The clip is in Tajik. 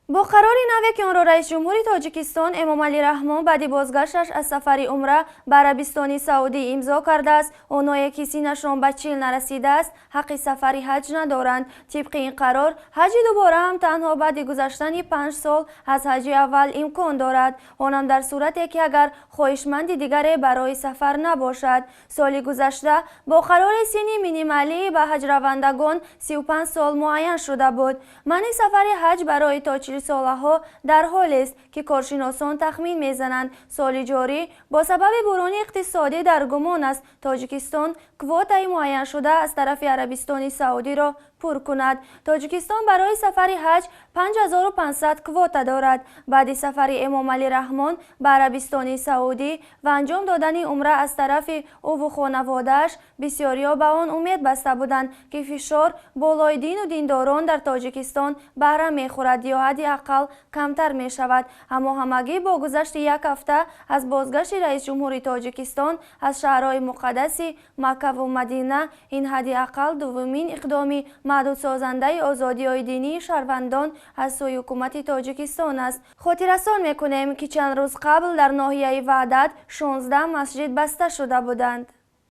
Бо қарори наве, ки онро раисҷумҳури Тоҷикистон Эмомалӣ Раҳмон баъди бозгашташ аз сафари умра ба Арабистони Саудӣ имзо кардааст, оное ки синнашон ба 40 нарасидааст, ҳаққи сафари ҳаҷ надоранд. Тибқи ин қарор, ҳаҷи дубора ҳам танҳо баъди гузаштани 5 сол аз ҳаҷи аввал имкон дорад, онам дар сурате ки агар хоҳишманди дигаре барои сафар набошад. Соли гузашта бо қарори синни минималии ба ҳаҷравандагон 35 сол муайян шуда буд. Манъи сафари ҳаҷ барои то 40солаҳо дар ҳолест, ки коршиносон тахмин мезананд, соли ҷорӣ бо сабаби буҳрони иқтисодӣ дар гумон аст, Тоҷикистон квотаи муайяншуда аз тарафи Арабистони Саудиро пур кунад. Тоҷикистон барои сафари ҳаҷ 5500 квота дорад. Баъди сафари Эмомалӣ Раҳмон ба Арабистони Саудӣ ва анҷом додани умра аз тарафи ӯву хонаводааш, бисёриҳо ба он умед баста буданд, ки фишор болои дину диндорон дар Тоҷикистон баҳра мехӯрад ё ҳадди ақал камтар мешавад. Аммо ҳамагӣ бо гузашти як ҳафта аз бозгашти раисҷумҳури Тоҷикистон аз шаҳрҳои муқаддаси Маккаву Мадина, ин ҳадди ақал дуввумин иқдоми маҳдудсозандаи озодиҳои динии шаҳрвандон аз сӯи ҳукумати Тоҷикистон аст. Хотиррасон мекунем, ки чанд рӯз қабл дар ноҳияи Ваҳдат 16 масҷид баста шуда буданд.